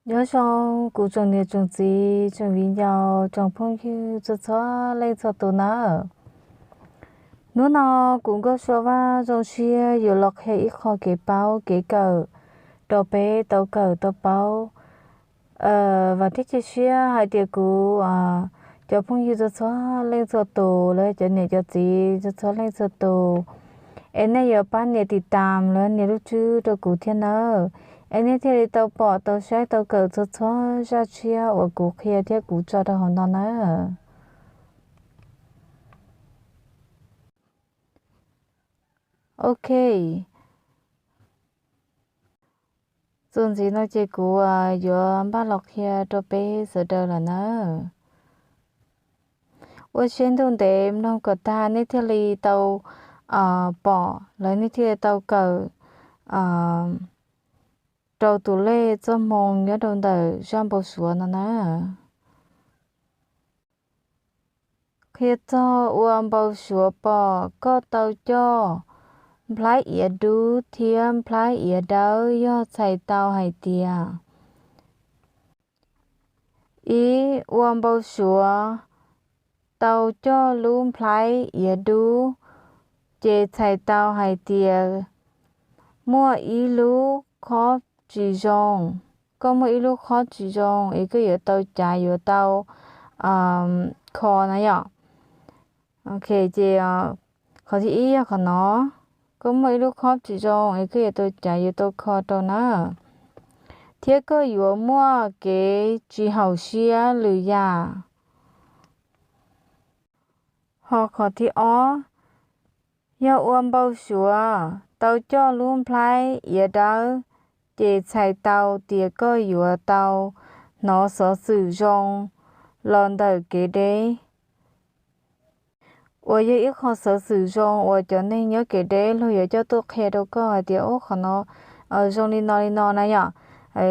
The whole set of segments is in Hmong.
Nyob zoo kuv tsoom niam tsoom txiv tsoom viv ncaus tsoom phooj ywg txhua txhua leej txhua tus nawb. Hnub no kuv Nkauj Sua Vaj zoo siab yuav los qhia ib qho kev paub kev kawm rau peb tau kawm tau paub. Vam thiab cia siab hais tias kuv cov phooj ywg txhua txhua leej txhua tus los cov niam cov txiv txhua txhua leej txhua tus, es nej yuav pab nias tiv tam los nias lub tswb rau kuv thiab nawb, es nej thiaj li tau pom tau saib tau kawm txhua txhua zaj tshiab uas kuv qhia thiab kuv tso rau hauv no nawb. Ok, txuas ntxiv no ces kuv yuav npaj los qhia rau peb sawv daws lawm nawb. Ua siab ntuj ntev mloog kom tag nej thiaj li tau pom los nej thiaj li tau kawm rau tus lej txoj hmoo nyob rau ntawm zaj npau suav no na. Qhia txog ua npau suav pom koj tau coj nplhaib iav dub thiab nplhaib iav dawb yog txhais tau hais tias, ib, ua npau suav tau coj lub nplhaib iav dub, ces txhais tau hais tias muaj ib lub khob tsis zoo. Koj muaj ib lub khob tsis zoo es koj yuav tau cav yuav tau kho na yom. Ok, ces qhov thib ib yog qhov no, koj muaj ib lub khob tsis zoo es koj yuav tau cav yuav tau kho rau na, thiab koj yuav muaj kev tsis haum siab lwm yam. Ho qhov thib ob, yog ua npau suav tau coj lub nplhaib iav dawb, ces txhais tau tias koj yuav tau hnov xov xwm zoo los ntawm kev deb, uas yog ib qho xov xwm zoo uas cov neeg nyob kev deb luag yuav coj tuaj qhia rau koj hais tias ub qhov no zoo li no li no na yom,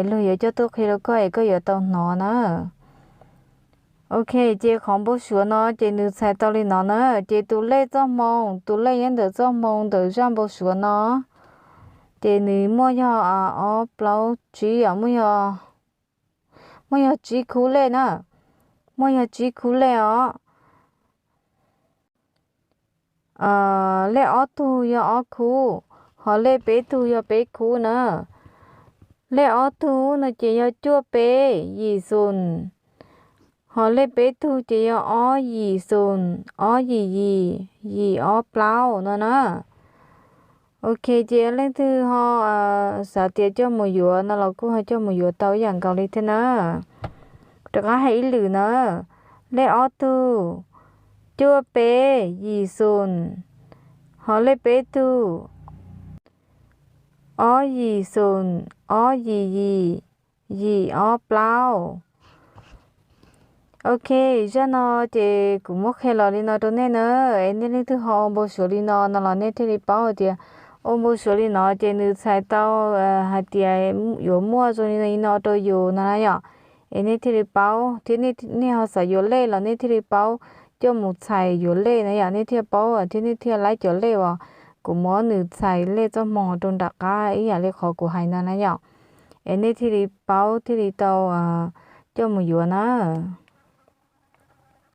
luag yuav coj tuaj qhia rau koj es koj yuav tau hnov na. Ok, ces qhov npau suav no ces nws txhais tau li no na, ces tus lej txoj hmoo, tus lej nyob ntawm txoj hmoo ntawm zaj npau suav no, ces nws muaj yog ob plaub tsib os, muaj yog tsib khub lej na, muaj yog tsib khub lej os. Lej ob tug yog ob khub, ho lej peb tug yog peb khub na. Lej ob tug no ces yog cuaj peb yim xoom, ho lej peb tug ces yog ob yim xoom, ob yim yim, yim ob plaub no na. Ok, ces leej twg ho xav tias coj mus yuav no los kuj ho coj mus yuav tau ib yam nkaus li thiab na. Rov qab hais ib lwm na, lej ob tug cuaj peb yim xoom, ho lej peb tug ob yim xoom, ob yim yim, yim ob plaub. Ok, zaj no ces kuv muab qhia los li no rau nej na, es nej leej twg ho ua npau suav li no no los nej thiaj li paub hais tias ua npau suav li no ces nws txhais tau hais tias yuav muaj zoo li no rau yus no na yom. Es nej thiaj li paub thiab, nej ho xav yuav lej los nej thiaj li paub coj mus txhais yuav lej na yom, nej thiaj paub thiab nej thiaj laib cov lej uas kuv muab nws txhais lej txoj hmoo rau nram qab ib yam li qhov kuv hais no na yom. Es nej thiaj li paub thiaj li tau coj mus yuav na.